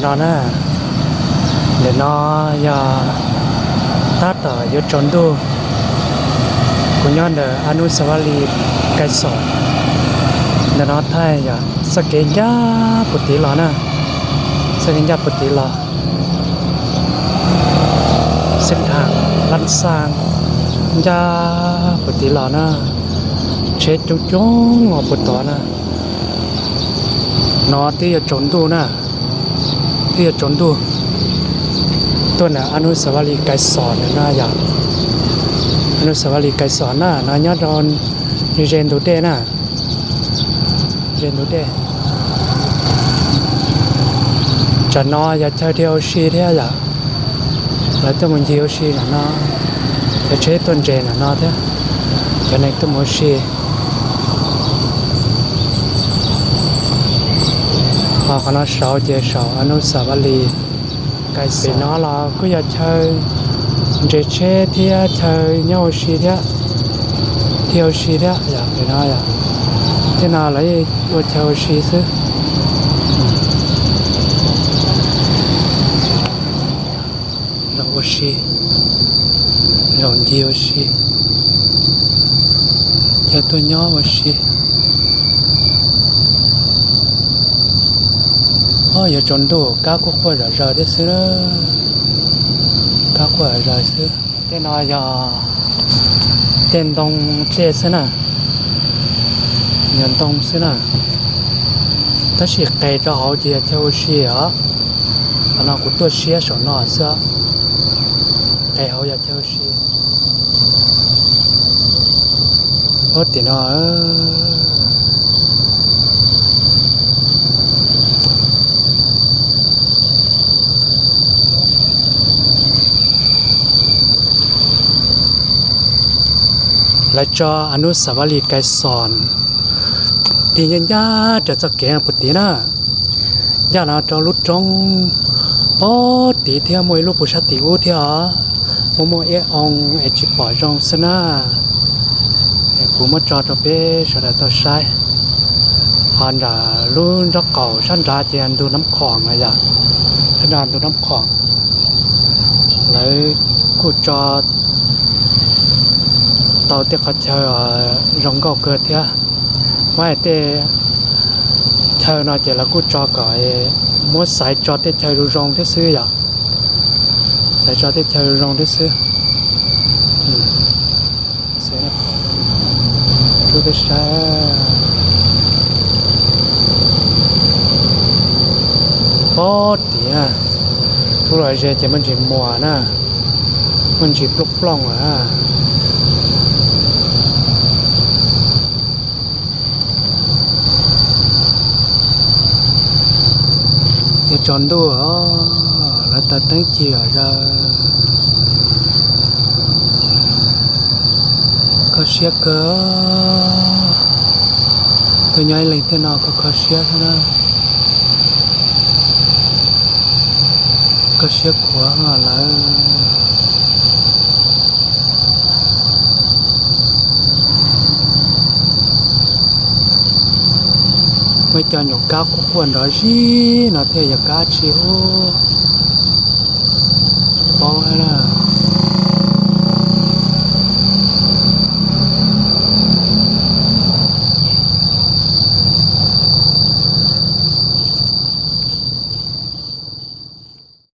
No na, ntawm no yog tab tom yuav tsaus ntuj. Kuv nyob ntawm Anusawali Kaiso ntawm no, thaij yog txoj kev ncaj puag tid los na, txoj kev ncaj puag tid los, xeeb thaj lab xaj ncaj puag tid los na, tsheb coob coob os puag tod na. No twb yuav tsaus ntuj na, twb yuav tsaus ntuj. Tuaj ntawm Anusawali Kaiso ntawm no yom, Anusawali Kaiso na, no nyob rau ze ntug dej na, ze ntug dej. Tsam no yog chaw dhia ua si thiab yom, lawv tuaj mus ncig ua si ntawm no, cov tsheb tuaj nres ntawm no thiab, cov neeg tuaj mus ua si. Ho qhov no saud ces saum Anusawali Kaiso. Pem no los kuj yog chaw nres tsheb thiab chaw nyob ua si thiab, dhia ua si thiab yom, pem no yom. Tej no lawv ua chaw ua si xwb. Zaum ua si, zaum ncig ua si, chaw tuaj nyob ua si. Ob, yuav tsaus ntuj kab kuj quaj zom zaws thiab xwb na, kab quaj zom zaws xwb. Tej no yog tej ntoo tej xwb na, yog ntoo xwb na, tab sis qes rau hauv ces yog chaw ua si os. Qhov no kuv tuaj siab saum no xwb, qes hauv yog chaw ua si. Ob, tim no lawv tso Anusawali Kaiso tig ncaj ncaj rau txoj kev puag tid na, ncaj no rau lub roob puag tid thiab muaj ib lub puag sab tim ub thiab os, muaj muaj ib oo es tsis pom zoo xwb na. Kuv muab tso rau peb sawv daws tau saib. Ho nram lub nraub qaum sab nrad ces ntug Nab Khoom no yom, sab nrad ntug Nab Khoom. Lawv kuj tso tau tej qhov chaw zoo nkauj kawg thiab. Muab hais tej chaw no ces lawv kuj tso kom muab xaiv tso tej chaw zoo zoo thiab xwb yom, xaiv tso tej chaw zoo zoo thiab xwb. Rub peb saib. Pob tiav, rub los ze ces muaj ntsis muas na, muaj ntsis plooj plooj lawm. Yog tsaus ntuj os, lawv taws teeb ci zom zaws. Kho siab kawg. Tuaj nyob ib leeg tej no kho kho siab xwb na. Kho siab khuav lawm. Muaj ib co nyuam kab quaj quaj nrov zig no thiaj yog kab tsi ub, paub na.